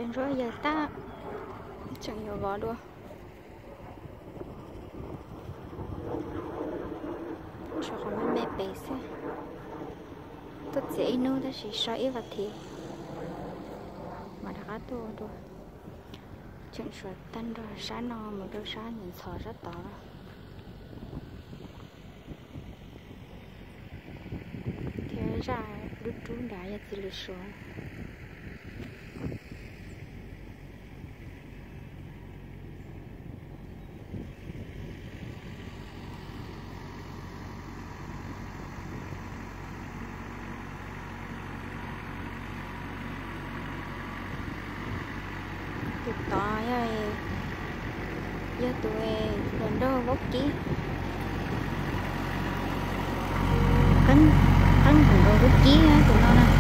Ntsuab yawg tab, tseem yuav vov dua. Tshuav qhov me me pem xwb. Tuaj txiav ib hnub tab sis so ib vas thiv mas rov qab tuaj ua dua. Tseem tshuav tag nrho sab no mus rau sab ntxhov sab tod. Thiab zaj dub dub nrad yog txiv lws suav. Tus tod yog, yog tus hluas nraug vaub kib, qeeb hluas nraug vaub kib tus no na.